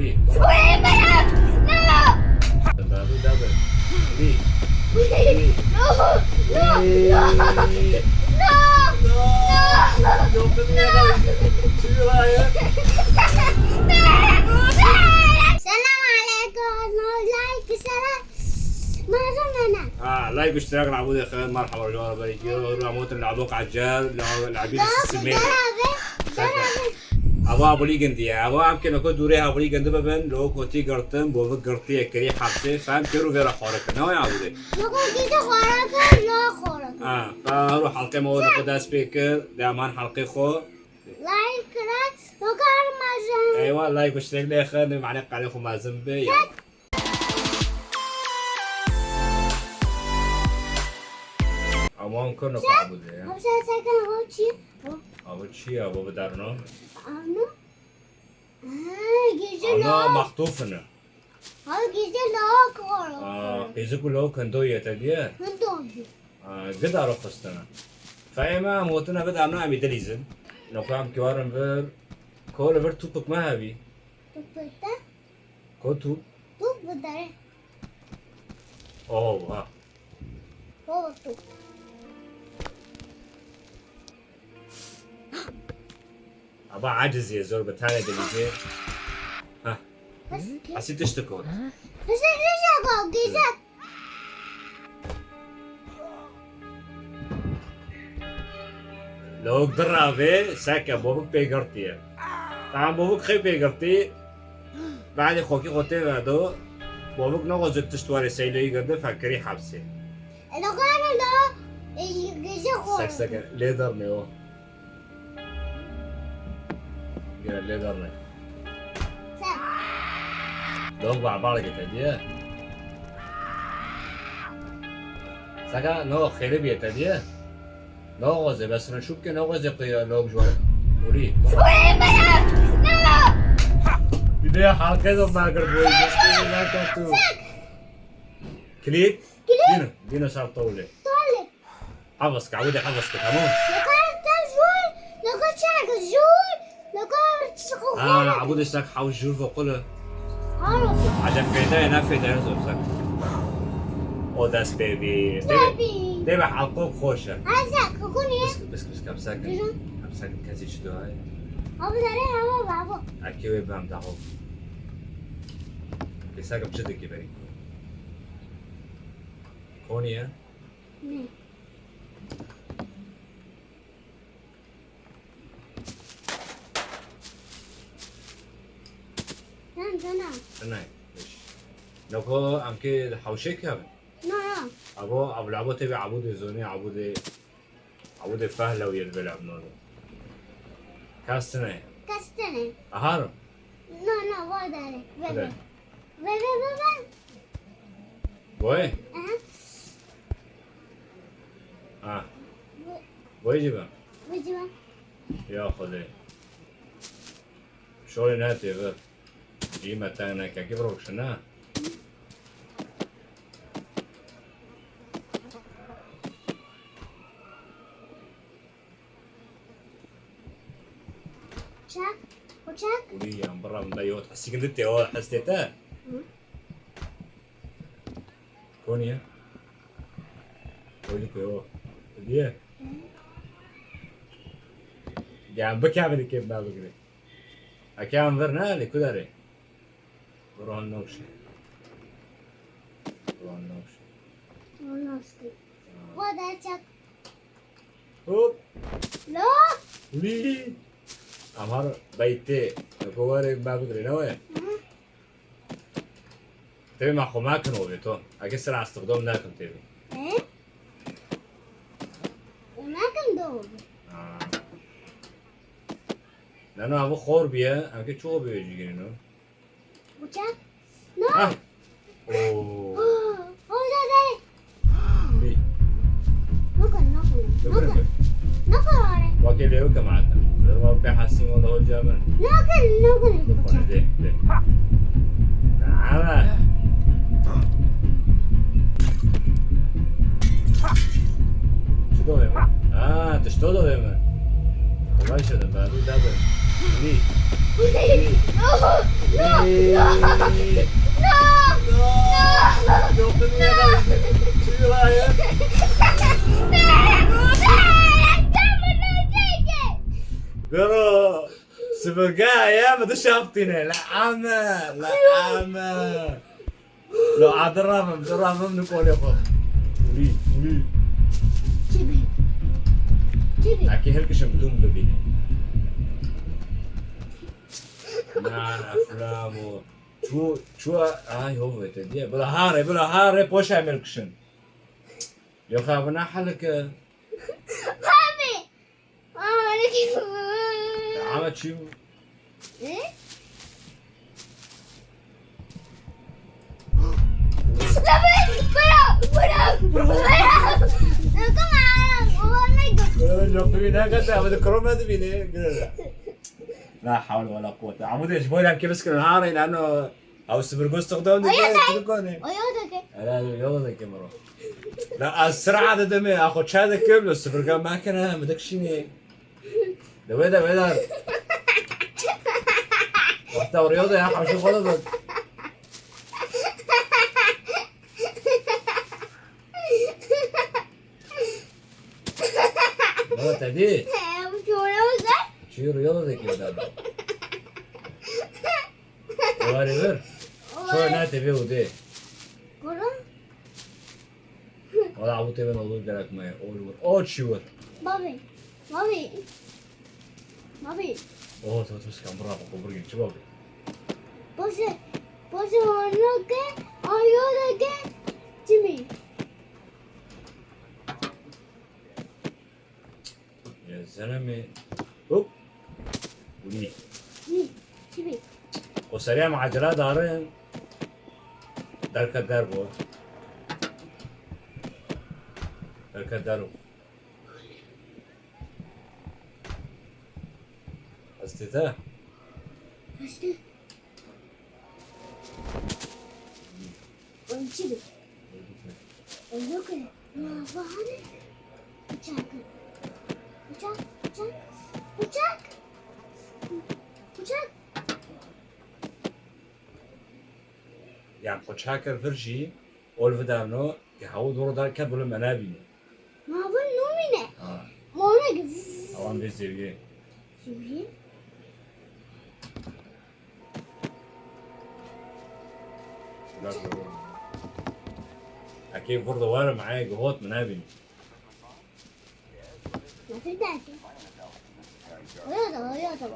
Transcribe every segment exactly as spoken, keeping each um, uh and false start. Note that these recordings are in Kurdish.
Wait, wait, no! Dabi, dabi. Wî. Wî. No! No! No! No! Yok, yok. Çevir ayağı. Selam aleyküm. Like, selam. Merhaba. Ha, like, iştirak, nabû de xeyr, merhaba, jawara berî. Yo, ramotin labok acel, la-, labî de sismê. Ava abulî gindiye. Ava em ke noko dûrê abulî gindi bibin, lo kotî girtin, bovik girtiye, kirî hepsê, fem kir û vêra xwarin kir. Ne waya abulî? Noko gîte xwarin kir, la xwarin kir. Ha, fa hero halqê me wada xwe dest pê kir, de aman halqê xwe. Like, like, noko her mezin. Eywa, like, iştirak de xeyr, ne mane qale xwe mezin be, ya. Aman kir noko abulî ya. Hepsa sekan ho çi? Abo çi ya, abo bidarno? Ano. Ha, gece Ana la. Maxtûfine. Ha, gece la kor. Aa, qîzik û lawik hindo ye te diye? Hindo bi. Aa, gidaro xistine. Fehme em hotine bidarno em ê dilîzin. Noko em kiwarin vir. Kol vir tûpik me hebî. Tûpik te? Ko tûp? Tûp bidare. Oh, ha. Ho tûp. Aba aciz ye, zor bi tane dilîzê. Heh. Bes ki. Hesî tiştik got. Bes ki, bes ki, bes ki. Lawik diravê, seke bovik pê girtiye. Tam bovik xew pê girtî. Badê xokî xwe tê ve do. Bovik nexwazit tişt warê seyloyî girdi, fekirî hepsê. Lawik ne lo, e, gece xwe. Sek seke, lê dernê o. Gel, lê dernê. Sek. Lawik barbareke te diye. Seka, no, xêrê bîye te diye. Naxwaze, bes rişûk ke naxwaze qeya lawik ji wan. Olî. Olê beyaz! Ne? Bir de halka da mergir bu. Kilît. Kilît. Dino, dino ser tawlê. Tawlê. Hevas ke, ew de hevas ke, tamam. Nekar te jûr, nekar çak jûr, nekar çiqo. Ha, xora. Ebu de şak haw jûr vokulu. Harosu. Acem fêdayê, ne fêdayê zor sak. O dest pê bî. Tabii. Dê be halqo xweş e. Azak, kokunî. Bısk, bısk, bısk, hepsakin. Buyurun. Hepsakin kesî çi dua ye? Abi dere hava babo. Erkê wê bem daho. Kesakim çi dikî berî. Konî ye? Ne. Nan, nan. Nan. Noko em ke hawşek ya. Na, na. Abo, abo, abo tebe, abo de zone, abo de, abo de fahle û yed bela no. Kastine. Kastine. Ahar. Na, na, va dare. Ve, ve. Ve, ve, ve, ve. Boy? Aha. Ha. Boy ciba. Boy ciba. Ya Xwedê. Şorê ne tê vir. Cî me teng neke. Kî virok şine? Çak, o çak. Û yan bira min be yot hesî gindi te o hestê te. Hı. Koniye? Koydu koy o. Diye. Hı. Gel bikevin ki ben bigre. Eke an ver ne ali kudare. Ron nokşe. Ron nokşe. Ron nokşe. Ha. Xwe derçak. Hop. Lo. Lî. Amar beytê. Ko were me bigirê ne we? Hı. Tevê me xwe mekin ovê to. Eke sira istifdom nekin tevê. Hı? Mekin do. Ha. Nano ev xor biye. Eke ço biye jî girîno. Bıçak. No. Ah. Oo. Hoca de. Bî. Nakın, nakın. Nakın. Nakın. Nakın. Bak hele yok ama. Dur bak, ben hasım oldu hoca ben. Nakın, nakın. Bıçak. Hadi, de. Ama. Çi dovê min? Ha, tişto dovê min. Kolay şedim, ben bir daha dön. Lî. Lî. No, no, No! No! Yok, niye lan? Çevir ayağı. Bro, süpürge ya mı dışarı tine? La ama, la ama. La adı Rabim, Rabim ne kol yapar. Uli, uli. Çibi. Çibi. Aki her kişi dum bibine. Na, aflamo. Çu, çu, ay, ho vete diye. Bila hare, bila hare, poşa melkşin. Yok abi, ne halke? Abi. Ama ne ki? Ama çu. Ne? Yok, bir dakika, ama de kırılmadı bile. La havle ve la kuvvete. Amude, ji bo lemkê biskirin, ha, reyna, no. Ew sibirgo stixdam dike, Oya dayı. Sibirgo ne? Oya dayı. Helal, yol dike miro. La, ez sira de deme, axo ça dikim, lo sibirga makine, mi dikşînê. De wê de, wê de. Wexta oraya da ya, hemşe xwe de bak. Baba, te dî? Em, şöyle olacak. Çiyo rüya da dike da. Wari ver. Şöyle ne te ve o de. Kuru. Wala bu te ben olur gerek mi? Olur. O çiyo. Babi. Babi. Babi. O, to, to, skam bra, ko burgin, çi babi? Boşe, boşe, onu ke, ayo da ke, Jimmy. Ya, zenemi. Hop. Uli. Jimmy, Jimmy. O seriya macera darin. Derke derbo. Derke derbo. Hastê te? Hastê. Oyuncu bir. Oyuncu bir. Ya, bahane. Uçak. Uçak, uçak. Uçak. Uçak. Yan, koçakir vir jî, ol vidarno, ke hawû doro dar ket, bilo me nabîne. Ma vin nomîne. Ha. Ma ona ki. Awan vê zeviyê. Zeviyê? Biraz zor. Ekê vurdu var mı? Ay, gihot mi? Ne bileyim. Nasıl dersin? Oraya da, oraya da.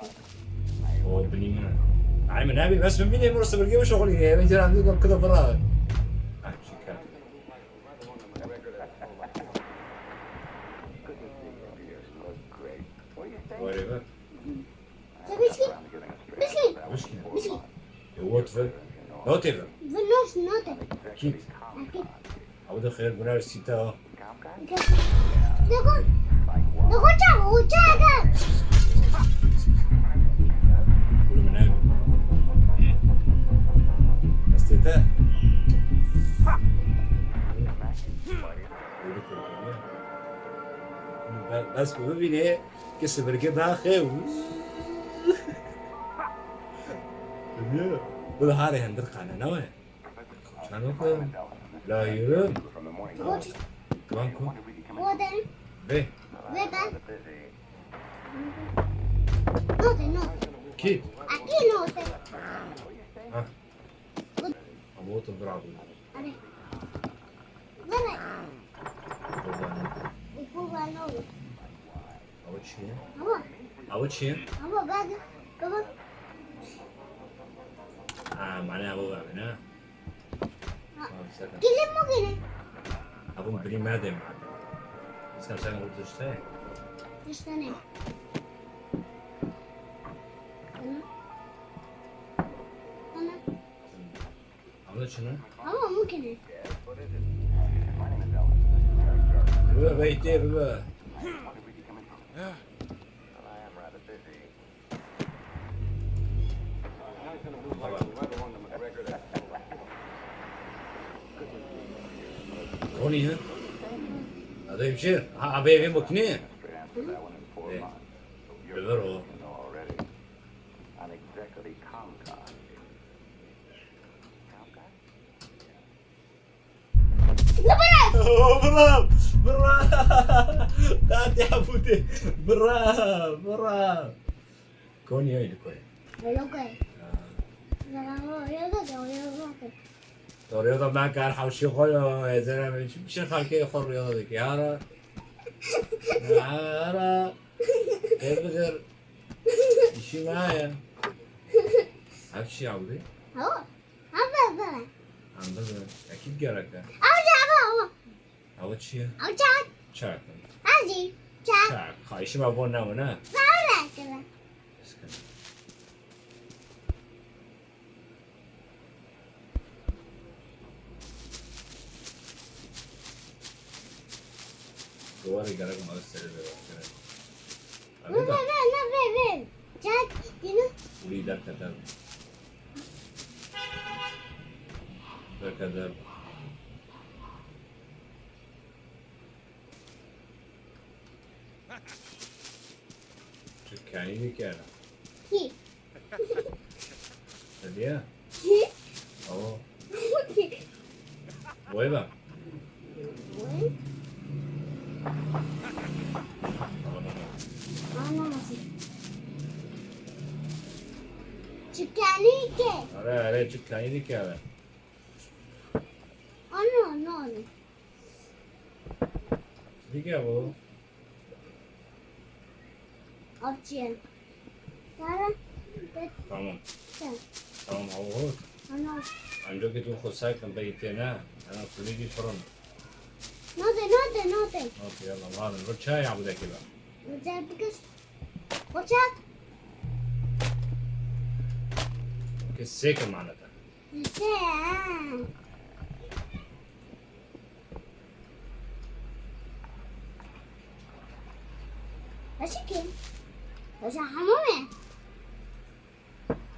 O bileyim ne. Ay, mi ne bileyim. Bes mi bileyim, orası bir gibi şokul gibi. Eve ciran diyor, kıda fırla. Ha, şükür. Whatever. Whisky? Whisky? Whisky. Whisky. Whatever. Whatever. Note, note. Kit. Kit. Abi de xeyir, bu ne sita? Dego. Dego, çak, o çak. Oğlum, ne? Estete. Bes, bes bu bibîne ke sibirge daxe. Bu da harê hindir qane, ne we? Çanoka la yürü. Banko. Ve. Ve ben. Note, note. Ki? Aki note. Ha. Ama otur bir abi. Hadi. Baba. Baba ne? Baba ne olur? Ama çiye? Ama. Ama çiye? Ama bak. Baba. Ha, mane ama bak ne? Kilim mi gene? Abim bilim ne demek? Sen sen otur işte. İşte ne? Tamam. Tamam. Anladın mı? Ama mümkün. Bibe, beyti, bibe. Ronnie, ha? Adayım şey, ha, abi evin makine. Hı? Evet. Biber o. An executive Comcast. Bira! Bira! Qatî hebûdê. Bira! Bira! Konyayê li ku ye? Li ku ye? Ha. Riyada de, riyada de. To riyada me kar hewşî xwe ya, ez ê me çi, çi xelkê xwe riyada dike, hara? Hara. Tê bidir. Îşî me ye. Ev çi ya bu? Ha, ha, be, be. Em bidir. Ekîd gerek e. Ew çi, ew, ew. Ew çi ye? Ew çak. Çak. Hacî, çak. Çak. Xayişî me bo ne, ne? Çak. Duvarê gerek ma serê de gerek. Vê, vê, vê, ne, vê, vê. Çak, yine. Wî derkete. Derkete. Tu kenî dikene. Kî? Hediye? Kî? Alo. Kî? Vay be. Vay. Anlamasın. Çikenî ke. Are, are, çikenî dikene. Ano, no, no. Dike bu. Avçiye. Tamam. Tamam. Sen. Tamam, hava hot. Ana. Ancak tu xo sakin be itene. Ana kulî bir fırın. Nade, nade, nade. Okey, yalla, hadi. Bu çay ya bu da kibar. Bu çay bir kız. Bu çay. Okey, sekin manada. Sen. Başka kim? Başka hamam mı?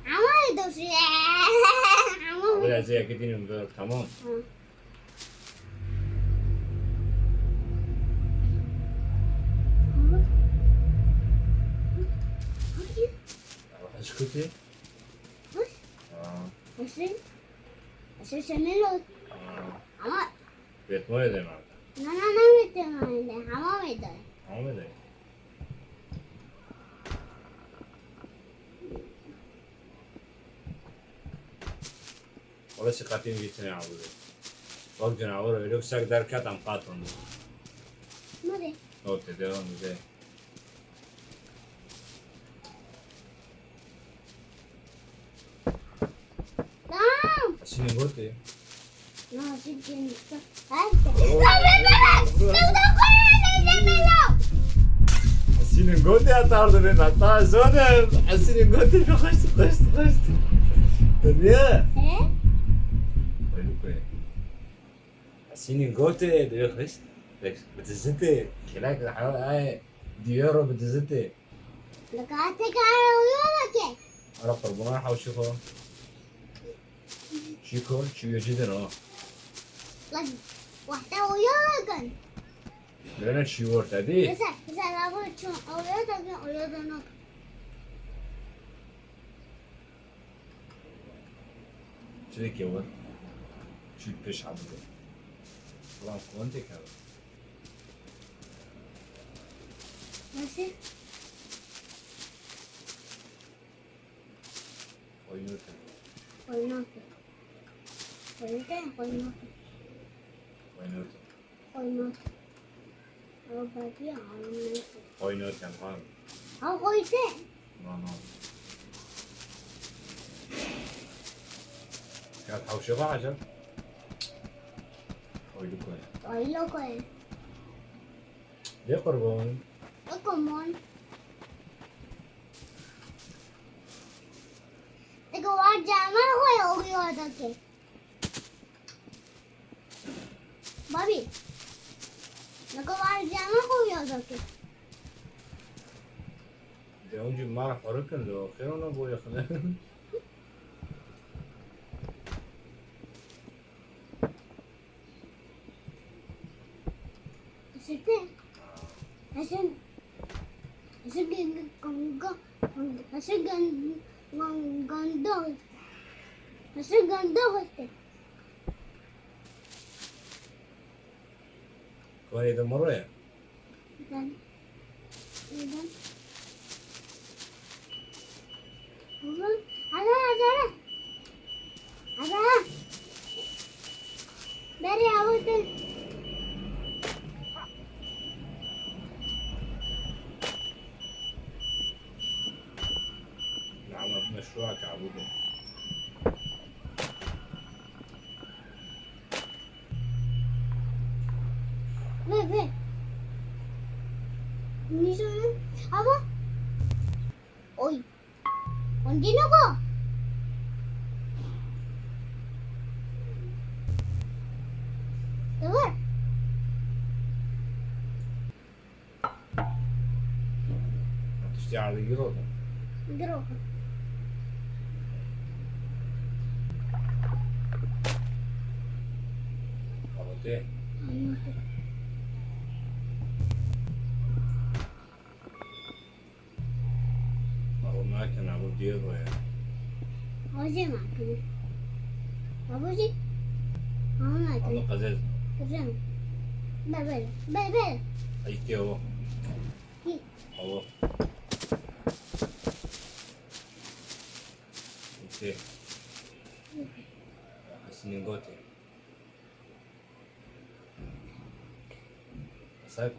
Hamam mı dostu? Hamam mı? Biraz yakın, tamam. Hı. Aşkı. Hoş. Ha. Hoşun. Hoşun senin ol. Ha. Ama Betmoyê de merde. Na, na, na, Betmoyê de. Hamamê de. Hamamê de. Wala sîqetî min vî tinê abû. Wek cinawer öyle, sek derket em qat û. Nerê? O te devam ede. Tamam. Sînin gotê. Na, sînin gotê. Sînin gotê atar dibin, heta zonim. Sînin gotê bi xweşt, xweşt, xweşt. Diye? He? Sînin gotê bi xweşt. Bi dizitê. Kelek ay diyaro bi dizitê. Li ka tekrar oluyor ki. Ara qurbanan hawşî xwe. Çî kor, çî wê cidin o. Lan, wahde oluyor ki. Lene çî wor te dî? Mesela, mesela, abi çun oluyor da ki oluyor da no. Çi dike wor? Çi pêş hamile? Ulan kon têkeve. Nasıl? Oynuyorken. Oynuyorken. Oynuyorken, oynuyorken. Oynuyorken. Oynuyorken. Ama bak ya, oynuyorken. Oynuyorken, pardon. Ha, oynuyorken. No, no. Gel, hawşe bak acaba. Oylu koy. Oylu koy. Lê qurban. Lê qurban. Eke war cama xwe oluyor dake. Babi. Eke war cama xwe oluyor dake. De önce mara xorikın lo, xêr ona boya xine. Sirte. Hasan. Hasan ganga. Hasan ganga. Hasan ganga. Hasan ganga. Wayê de moro ye. Neden? Neden? Baba, ara, ara, ara. Ara. Berê avêtin. Lala, meşruak abû. Vê, vê. Nîşan. Ava. Oy. Ondino go. Dur. Tiştî erdî giro. Giro. Avotê. Avotê. Abo nakin, abo diyê roye. Hocam akını. Babuji. Ama akını. Abo qezez. Kızım. Be, be, be, be. Ay, ki o. Hi. Abo. Okey. Aslında gote. Sag.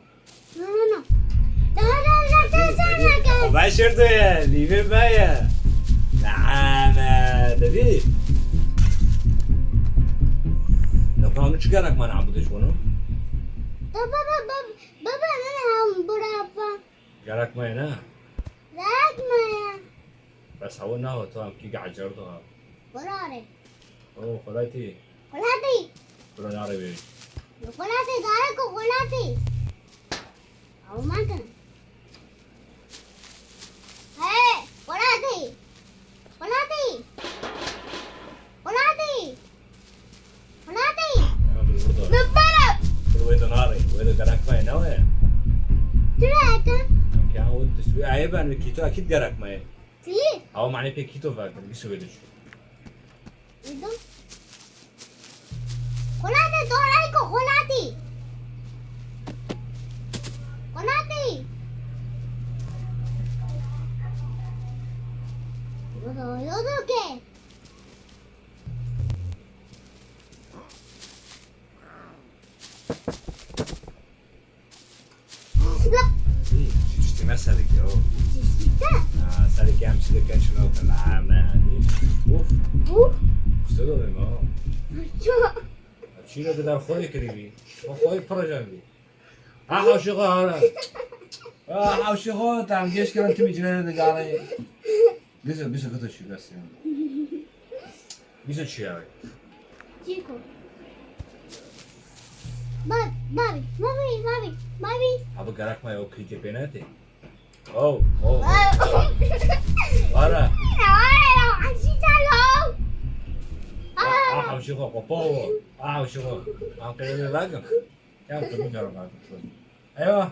No, no, no. Daha, daha, daha, daha, daha, daha. Xwe veşirdiye, lîvê me ye. Name, dibî. Lê xwe hemû çi gerek me ne, Ebûdê ji bo no? Baba, baba, baba, baba, ne hem bura fa. Gerek me ye, ne? Gerek me ye. Bes hewe nawe, tu em kî gecer diha. Xwelatê. O, xwelatî. Xwelatî. Bira nare bê. Xwelatî, dare ku xwelatî. Ew me kin. Hey, xwelatî. Xwelatî. Xwelatî. Xwelatî. Ya, dur burada. Dur bana. Dur, wê de nare. Wê de gerek me ne wê? Dur, ete. Ya, o tişt wê ayê ben wê kîto akîd gerek me. Kî? Ew mane pê kîto ver, bir şey öyle düşün. Duydum. Xwelatî, dorayko, xwelatî. Xwelatî. Yodo, yodo ke. Tiştî me sereke o. Tiştî te? Ha, sereke em çi dikin, çi nakin, ha, me, hani. Uf. Uf. Kuşte de benim o. Çok. Çî de didar xwedê kirî bî. O xwedê projen bî. Ha, hawşê xwe, ha. Ha, hawşê xwe, tam geç kirin, timî cinene de gare. Bize, bize kata şu gaz yani. Bize çi ya? Çiko. Bab, babi, babi, babi, babi. Abi gerekme yok, kıyıcı penaltı. Oh, oh, oh. Ara. Ara, ara, acıta lo. Ah, ah, hawşê xwe, kopa o. Ah, hawşê xwe. Am kırmızı bakın. Ya, kırmızı bakın. Eyvah.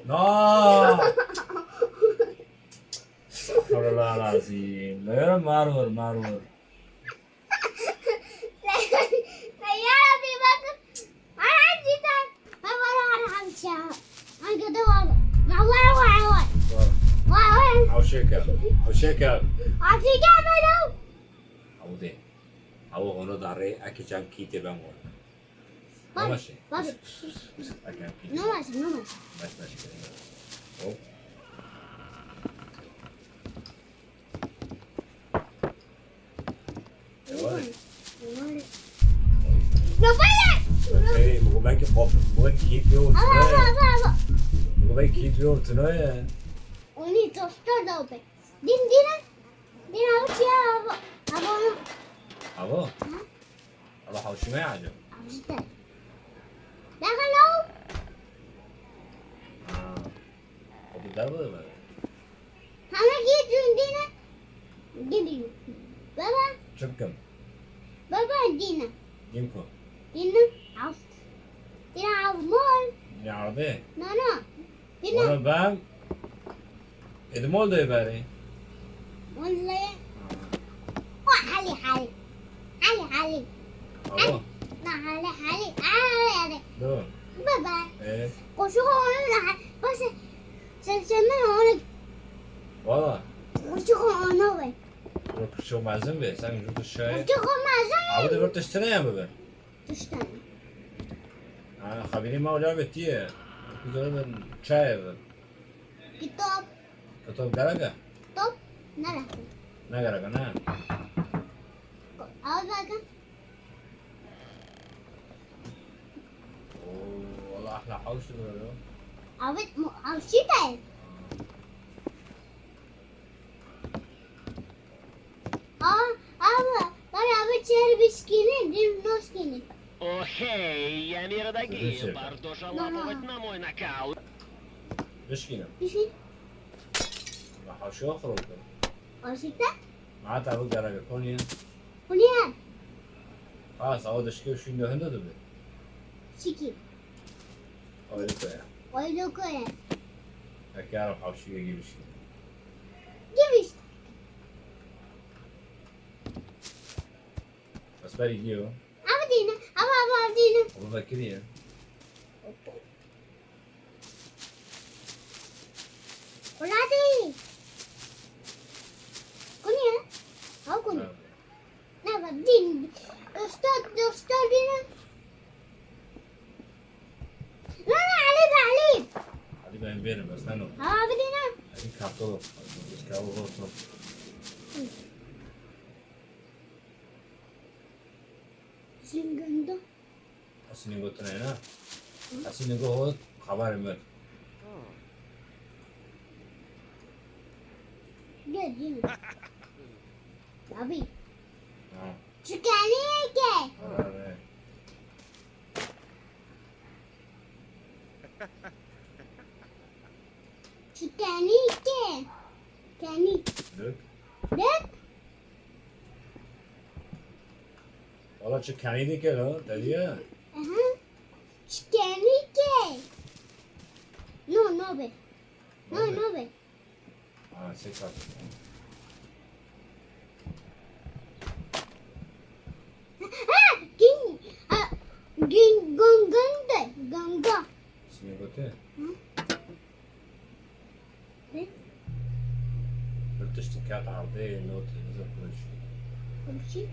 No. Estağfurullah lazim. Böyle marur, marur. Ya Rabbi, bak. Ana cidden. Bak, bak, bak, bak. Ay, kötü oldu. Bak, bak, bak, bak. Bak. Bak, bak. Hawşê ke. Hawşê ke. Hawşê ke, bak. Hawde. Hawa, onu da re, ake can kite ben onu. Bak, bak. Namaşe. Ake can kite. Namaşe, namaşe. Baş, baş. Hop. Hey, bu belki kop, bu belki kit yok. Ama, ama, ama, ama. Bu belki kit yok, tuna ya. Oni tosta da be. Din, din, din, avuç ya, abo. Abo? Abo? Hı? Abo, hawşime ya acaba? Acıdı. Bakın o. Ha. O bu da böyle. Hana git dün dine. Gidin. Baba. Çıkın. Baba dine. Din ku? Dine. Af. Dine af mol. Ne ardı? No, no. Dine. Ona ben. Edi mol da bari. Mol le. O hali hali. Hali hali. Abo. Hali. Na hali hali. Hali hali. Do. Baba. Ee? Koşu onu da. Bas. Sen sen ben onu. Valla. Koşu onu be. Koşu mazın be. Sen yurt dışı. Koşu mazın. Abi de yurt dışı ne ya baba? Tiştan. Ha, xebirî me wila betiye. Kuzerim ben çay ev. Kitap. Kitap gerek e? Kitap. Nerede? Ne gerek e, ne? Al bakın. Oo, Allah ahla havşi böyle. Evet, mu havşi de. Aa, abi, bana abi çer bişkini, dim noskini. Ohej, я мира дагие, Слушай. Бардо жалапова на мой накал. Bişkîne. Bişkini. Ma haşo xirok. Aşikte? Ma ta bu gerek Konya. Konya. Ha, sağ dışkı şunda hende de be. Şiki. Öyle koya. Öyle koya. Ekara haşiye girişi. Giriş. Esmer gidiyor. Abi dine, abi, abi, abi dine. Onu da kiriyor. Uladi. Kunya? How kunya? Ha. Na, ba, din. Usta, usta dine. La, la, Ali, Ali. Ali ben verim, ben sen ol. Ha, abi dine. Ali kaptolo. Biz kaptolo. Zinganda. Esî nîgo tune ne? Esî nîgo hot xeberê mir. Gel, gel. Abi. Ha. Çikanî ke. Ha, evet. Çikanî ke. Kenî. Dök. Dök. Wala çi kenî dike la, te diye? Aha. Çi kenî ke? No, no be. No, no be. Ha, se kat. Ha, gin, a, gin, gon, gon de, gon, gon. Sine gote? Hı? Ne? Bir tiştî ket erdê, not, nizam konuşuyor. Konuşayım.